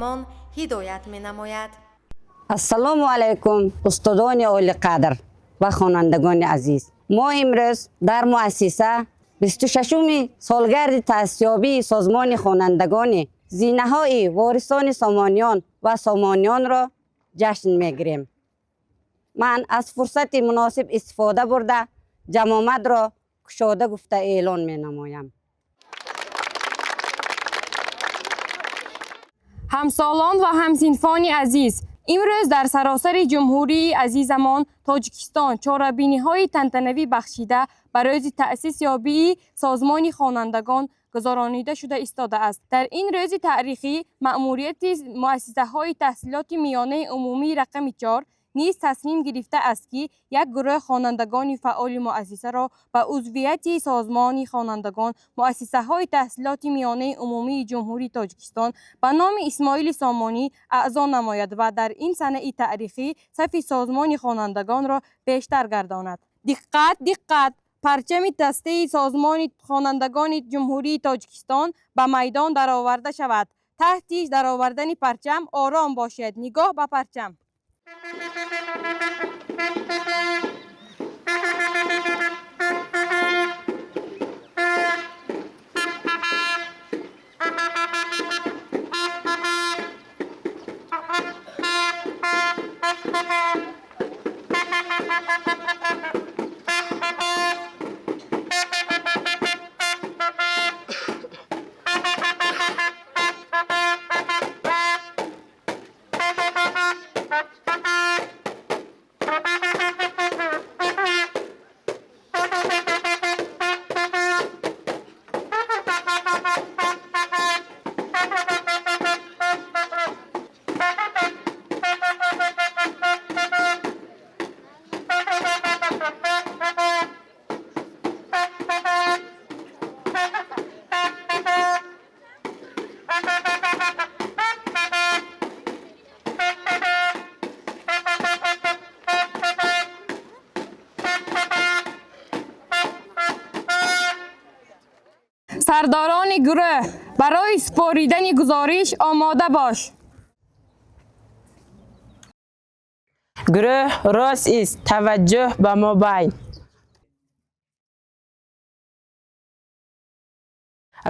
Мон ҳидоят менамояд. Ассалому алайкум, устодони олиқадр ва хонандагони азиз. Мо имрӯз дар муассиса 26-уми солгарди таъсисёбии созмони хонандагони зинаҳои ворисони Сомониён ва Сомониёнро ҷашн мегирем. Ман аз фурсати муносиб истифода бурда, ҷамъомадро кушода гуфта эълон менамоям. Ҳамсолон ва ҳамсинфони азиз, имрӯз дар саросари ҷумҳурии азизамон Тоҷикистон чорабиниҳои тантанавӣ бахшида ба рӯзи таъсисёбии созмони хонандагон гузаронида шуда истодааст. Дар ин рӯзи таърихӣ маъмурияти муассисаҳои таҳсилоти миёнаи умумии рақами 4 низ тасмим гирифтааст, ки як гурӯҳ хонандагони фаъоли муассисаро ба узвияти созмони хонандагон муассисаҳои таҳсилоти миёнаи умумии Ҷумҳурии Тоҷикистон ба номи Исмоили Сомонӣ аъзо намояд ва дар ин санаи таърихӣ сафи созмони хонандагонро бештар гардонад. Диққат, диққат! Парчами дастаи созмони хонандагони Ҷумҳурии Тоҷикистон ба майдон дароварда шавад. Таҳти даровардани парчам ором бошед. Нигоҳ ба парчам. Сардорони гурӯҳ, барои супоридани гузориш омода бош. Гурӯҳ рост ист, таваҷҷӯҳ ба мобайн.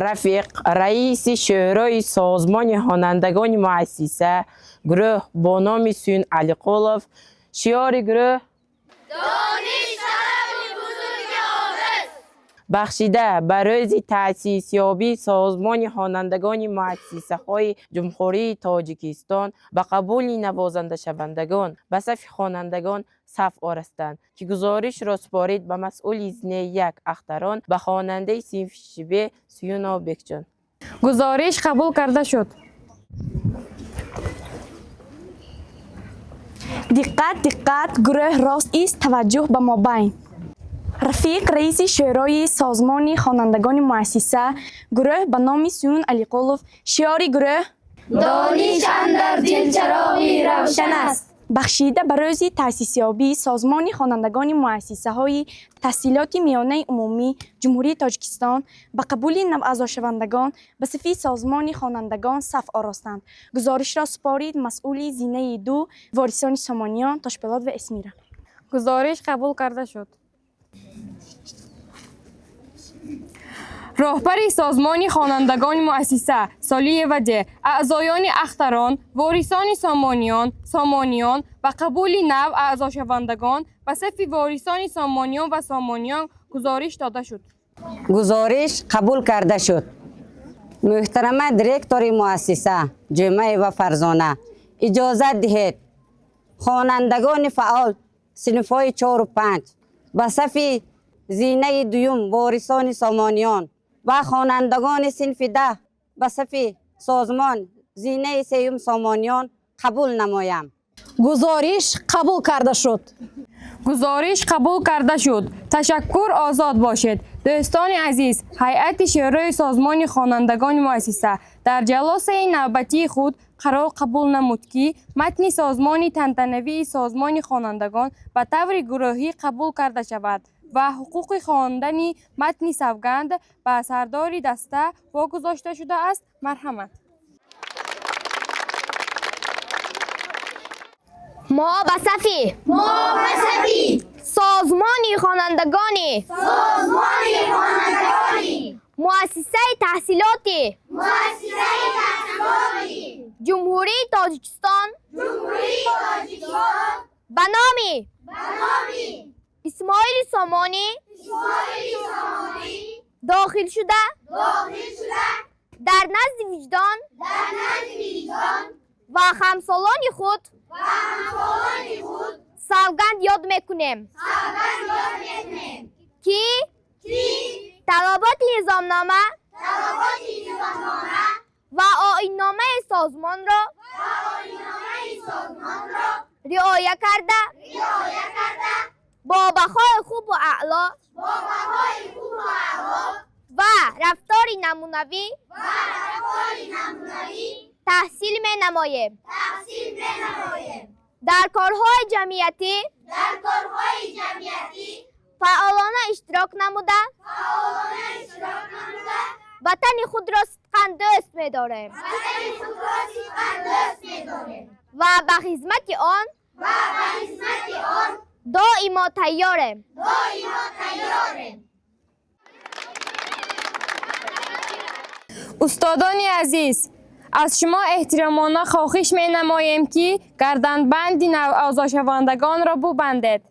Рафиқ, раиси шӯрои созмони хонандагони муассиса, гурӯҳ бо номи Сюн Алиқулов, шиори гурӯҳ Дониш талаби бузурги орз. Бахшида ба рӯзи таъсисёбии созмони хонандагони муассисаҳои Ҷумҳурии Тоҷикистон ба қабули навозандашавандагон ба сафи хонандагон саф орастанд, ки гузоришро супорид ба масъули зинаи 1 Ахтарон ба хонандаи синфи 6 Б Сюнов Бекҷон. Гузориш қабул карда шуд. Диққат, диққат, гурӯҳ рост ист, таваҷҷӯҳ ба мобайн. Рафиқ, раиси шӯрои созмони хонандагони муассиса, гурӯҳ ба номи Сюн Алиқулов, шиори гурӯҳ Дониш андар дил чароғи равшан аст. Бахшида ба рӯзи таъсисёбии созмони хонандагони муассисаҳои таҳсилоти миёнаи умумӣ Ҷумҳурии Тоҷикистон ба қабули наваъзошавандагон ба сафи созмони хонандагон саф оростанд. Гузоришро супорид масъули зинаи 2 ворисони Сомониён Тошпалот ва Эсмира. Гузориш қабул карда шуд. Роҳбари созмони хонандагони муассиса Солиева Д, аъзоёни Ахтарон, ворисони Сомониён, Сомониён ва қабули нав аъзошавандагон ба сафи ворисони Сомониён ва Сомониён гузориш дода шуд. Гузориш қабул карда шуд. Муҳтарама директори муассиса Ҷумъаева Фарзона, иҷозат диҳед хонандагони фаъол синфҳои 4-у 5 ба сафи зинаи дуюм ворисони Сомониён ва хонандагони синфи 10 ба сафи созмон зинаи сеюм Сомониён қабул намоям. Гузориш қабул карда шуд. Гузориш қабул карда шуд. Ташаккур, озод бошед. Дӯстони азиз, ҳайати шӯрои созмони хонандагони муассиса дар ҷалосаи навбатии худ қарор қабул намуд, ки матни созмони тантанавии созмони хонандагон ба таври гурӯҳӣ қабул карда шавад ва ҳуқуқи хондани матни савганд ба сардори даста вогузошта шудааст. Марҳамат. Мо ба сафи созмони хонандагони муассисаи таҳсилоти Ҷумҳурии Тоҷикистон ба номи Исмоили Сомонӣ дохил шуда, дар назди виҷдон ва ҳамсолони худ савганд ёд мекунем, ки талаботи низомнома ва оинномаи созмонро риоя карда, бо баҳои хубу аъло ва рафтори намунавӣ таҳсил менамоем, дар корҳои ҷамъиятӣ фаъолона иштирок намуда, ватани худро сидқан дӯст медорем ва ба хизмати он доимо тайёрем. Устодони азиз, аз шумо эҳтиромона хоҳиш менамоем, ки гарданбанди навозошавандагонро бубандед.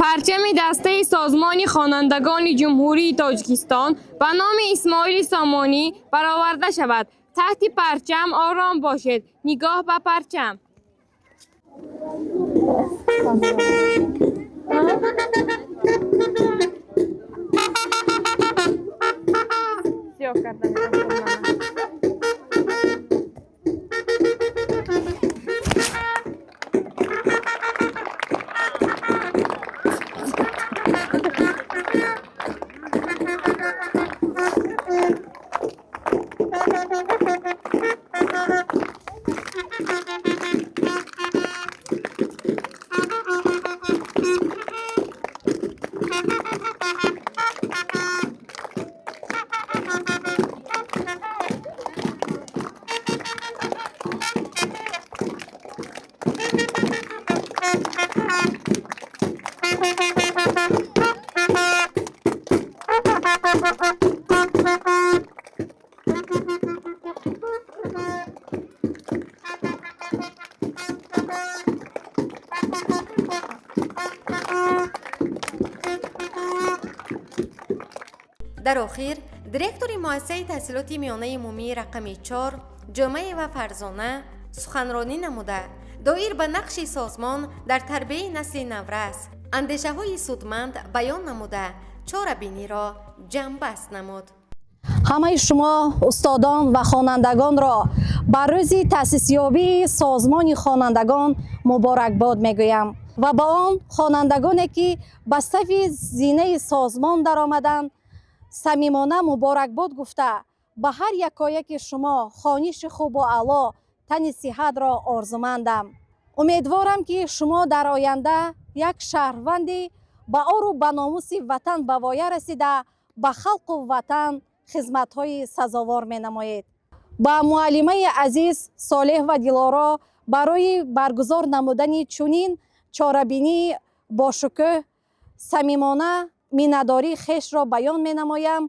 Парчами дастаи Созмони хонандагони Ҷумҳурии Тоҷикистон ба номи Исмоили Сомонӣ бароварда шавад. Таҳти парчам ором бошед. Нигоҳ ба парчам. Сиёҳ карда метавонам. Дар охир директори муассисаи таҳсилоти миёнаи умумии рақами 4 Ҷомаева Фарзона суханронӣ намуда, доир ба нақши созмон дар тарбияи насли наврас андешаҳои судманд баён намуда, чорабиниро ҷамъбаст намуд. Ҳамаи шумо устодон ва хонандагонро ба рӯзи таъсисёбии созмони хонандагон муборакбод мегӯям ва ба он хонандагоне, ки ба сафи зинаи созмон даромаданд, самимона муборакбод гуфта, ба ҳар якояки шумо хониши хубу аъло, тани сиҳатро орзумандам. Умедворам, ки шумо дар оянда як шаҳрванди ба ору ба номуси ватан ба воя расида, ба халқу ватан хизматҳои сазовор менамоед. Ба муаллимаи азиз Солеҳ ва Дилоро барои баргузор намудани чунин чорабинии бошукӯҳ самимона миннатдории хешро баён менамоям.